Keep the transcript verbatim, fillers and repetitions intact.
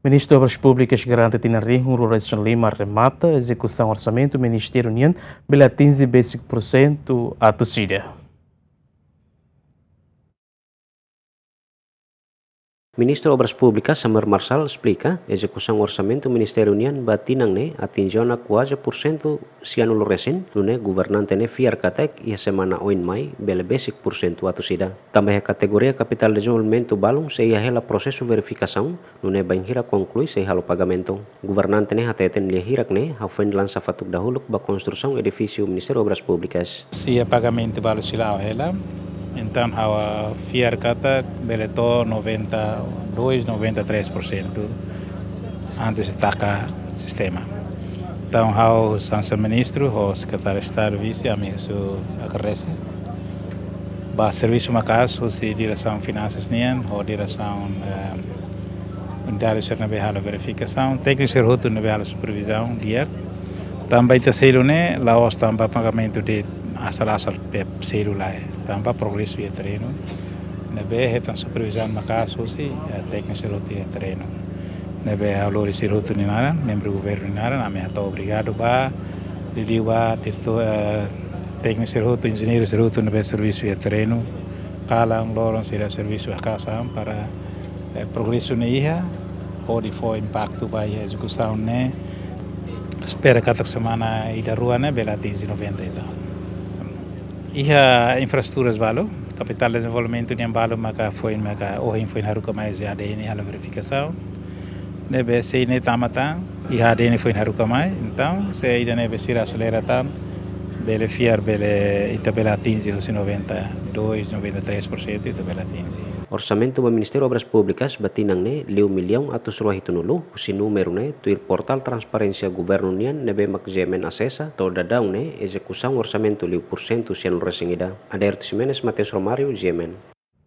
Ministru Obras Públikas garante tinan rihun rua resin lima remata ezekusaun orsamentu ministériu nian bele atinje besik pursentu atus ida. Ministru Obras Públikas Samuel Marçal esplika, ezekusaun orsamentu ministériu nian ba tinan ne'e atinje ona kuaze pursentu sianulu resin, nune'e governante ne'e fiar katak iha semana oin mai bele besik pursentu atus ida. Tanba iha kategoria kapitál dezenvolvimentu balun sei iha hela prosesu verifikasaun, nune'e bainhira konklui sei halo pagamentu. Governante ne'e hateten lia hirak ne'e ha'u foin lansa fatuk dahuluk ba konstrusaun edifísiu Ministériu Obras Públikas. Sei iha pagamentu balu sei la'o hela, entaun ha'u fiar katak bele to'o noventa e dois, noventa e três por cento antes de taka sistema. Entaun ha'u hanesan ministru ho sekretáriu Estadu, vise, ami husu agradese ba servisu maka'as husi diresaun finansas nian ho diresaun, eh, unidade sira ne'ebé halo verifikasaun, tékniku sira hotu ne'ebé halo supervizaun di'ak. Tanba ita selu ne'e la'ós tanba pagamentu de'it asal-asal, pe selu lae. Tanba progresu iha terrenu ne'ebé hetan supervizaun maka'as husi, eh, tékniku sira hotu iha terrenu. Ne'ebé ha'u lori sira hotu nia naran, membru governu nia naran, ami hato'o obrigadu ba, liuliu ba diretór, eh, tékniku sira hotu, enjeñeiru sira hotu ne'ebé servisu iha terrenu, kalan loron sira servisu haka'as an para, eh, progresu ne'e iha, hodi fó impaktu ba iha ezekusaun ne'e. Espera katak semana ida rua ne'e bele atinje noventa e tal. Iha infraestruturas balu, kapitál dezenvolvimentu nian balu maka foin, maka ohin foin haruka mai iha A D N halo verifikasaun. Ne'ebé sei ne'e tama tan, iha A D N foin haruka mai, entaun sei ida ne'ebé sira aselera tan, bele fiar, bele, ita bele atinje husi noventa e dois, noventa e três por cento ita bele atinje. Orsamentu ba Ministériu Obras Públikas ba tinan ne'e liu millaun atus rua hitunulu, husi númeru ne'e tuir portál transparénsia governu nian ne'ebé mak G M N asesa, to'o daudaun ne'e ezekusaun orsamentu liu pursentu sianulu resin ida. Aderto Ximenes, Mateus Romário, G M N.